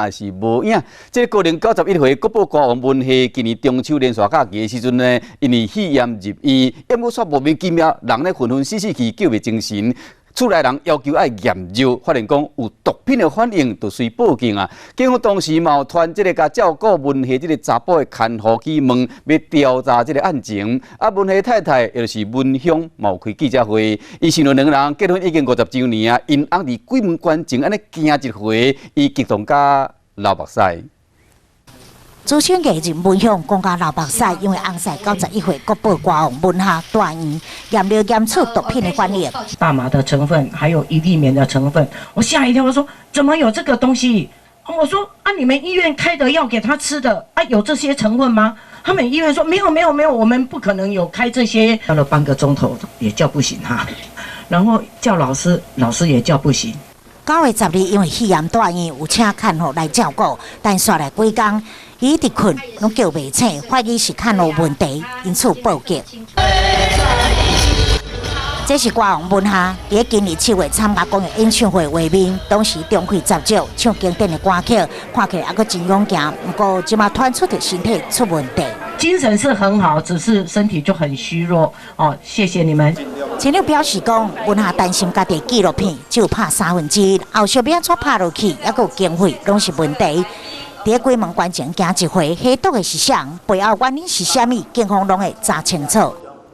也是無影。這個高齡91歲國寶歌王文夏，今年中秋連續假期的時陣呢，因為肺炎入院，毋過煞莫名其妙，人咧昏昏死死去，叫袂精神。厝內人要求愛驗尿，發現講有毒品的反應，就隨報警啊。警方當時嘛有傳這個共照顧文夏這個查埔的看護去問，欲調查這個案情。啊，文夏太太也就是文香，嘛有開記者會，伊形容兩人結婚已經50週年啊，𪜶翁佇鬼門關前按呢行一回，伊激動甲流目屎。資深藝人文香講甲流目屎，因為翁婿91歲國寶歌王文夏住院，驗尿驗出毒品的反應。大麻的成分，還有依地眠的成分，我嚇一跳，我說怎麼有這個東西？我說啊，你們醫院開的藥給他吃的啊，有這些成分嗎？他們醫院說沒有沒有沒有，我們不可能有開這些。叫了半個鐘頭也叫不醒他，然後叫老師，老師也叫不醒。9月10日，因為肺炎住院，有請看護來照顧，但紲來幾工，伊一直睏，攏叫袂醒，懷疑是看護問題，因此報警。這是歌王文夏，佇今年7月參加公益演唱會畫面，當時中氣十足，唱經典的歌曲，看起來猶閣真勇健。毋過這馬傳出著身體出問題。精神是很好，只是身體就很虛弱。哦，謝謝你們。親友表示講，文夏擔心家己紀錄片只有拍1/3，後續欲按怎拍落去，猶閣有經費，攏是問題。佇鬼門關前行一回，吸毒的是誰？背後原因是啥物？警方攏會查清楚。